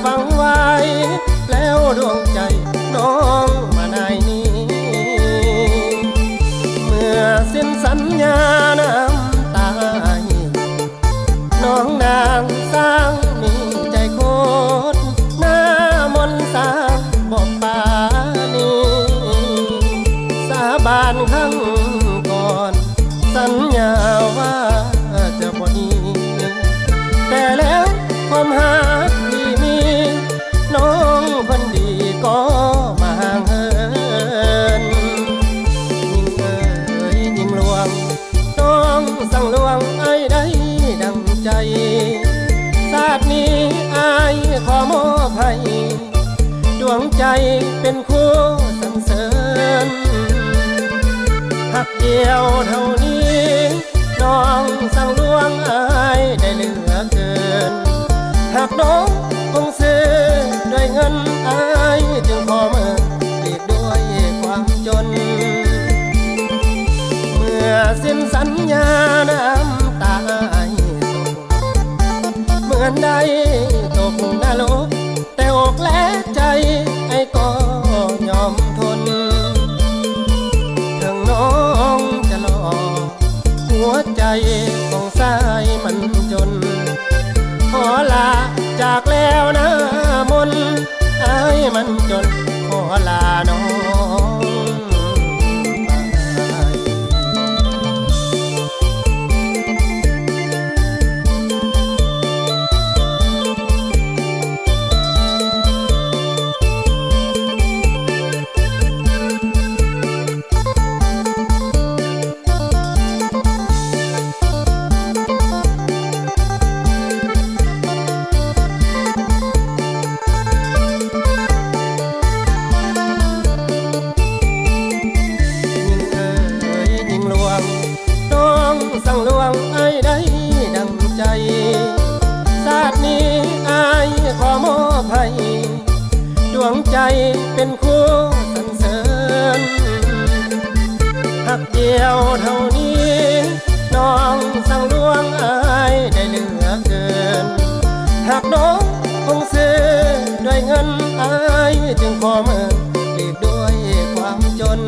ຝັງໄວ້ແລ້ວດວງໃຈນ້ອງມານາຍນີ້ ເມື່ອເຊັນສັນຍານ້ຳຕາໄອ ນ້ອງນາງຊ່າງມີໃຈຄົດ ໜ້າມົນຊ່າງບໍ່ປານີ ສາບານຄັ້ງກ່ອນ ສັນຍາວ່າຈະບໍ່ໜີ ແຕ່ແລ້ວຄວາມຮັກທີ່ມີ ນ້ອງຄົນດີກໍມາຫ່າງເຫີນ ຍິງເອີຍຍິງຫຼວງ ນ້ອງຊ່າງລວງອ້າຍໄດ້ດັ່ງໃຈ ຊາດນີ້ອ້າຍຂໍມອບໃຫ້ ດວງໃຈເປັນຄູ່ສັນເສີນ ຮັກດຽວເທົ່ານີ້ ນ້ອງຊ່າງລວງອ້າຍໄດ້ເຫຼືອເກີນ ຫາກນ້ອງຄົງຊື້ດ້ວຍເງິນ ອ້າຍຈຶ່ງຂໍເມີນຫຼີກດ້ວຍຄວາມຈົນ ເມື່ອສິ້ນສັນຍານ້ຳຕາອ້າຍຕົກ ເໝືອນໄດ້ຕົກນະລົກ ແຕ່ອົກແລະໃຈອ້າຍກໍຍອມທົນ ເຖິງນ້ອງຈະຫຼໍ່ ຫົວໃຈຂອງຊາຍມັນຈົນ ຂໍລາຈາກແລ້ວນາມົນ ອ້າຍມັນຈົນ ຂໍລານ້ອງໄປ. ຍິງເອີຍຍິງຫຼວງ ນ້ອງຊ່າງລວງອ້າຍໄດ້ດັ່ງໃຈ ຊາດນີ້ອ້າຍຂໍມອບໃຫ້ ດວງໃຈເປັນຄູ່ສັນເສີນ ຮັກດຽວເທົ່ານີ້ ນ້ອງຊ່າງລວງອ້າຍໄດ້ເຫຼືອເກີນ ຫາກນ້ອງຄົງຊື້ດ້ວຍເງິນ ອ້າຍຈຶ່ງຂໍເມີນຫຼີກດ້ວຍຄວາມຈົນ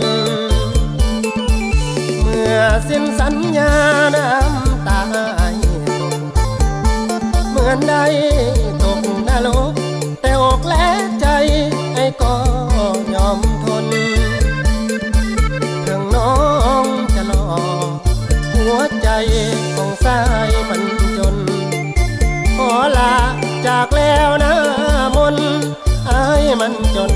ເມື່ອສິ້ນສັນຍານ້ຳຕາອ້າຍຕົກ ເໝືອນໄດ້ຕົກນະລົກ ແຕ່ອົກແລະໃຈອ້າຍກໍຍອມທົນ ເຖິງນ້ອງຈະຫຼໍ່ ຫົວໃຈຂອງຊາຍມັນຈົນ ຂໍລາຈາກແລ້ວນາມົນ ອ້າຍມັນຈົນ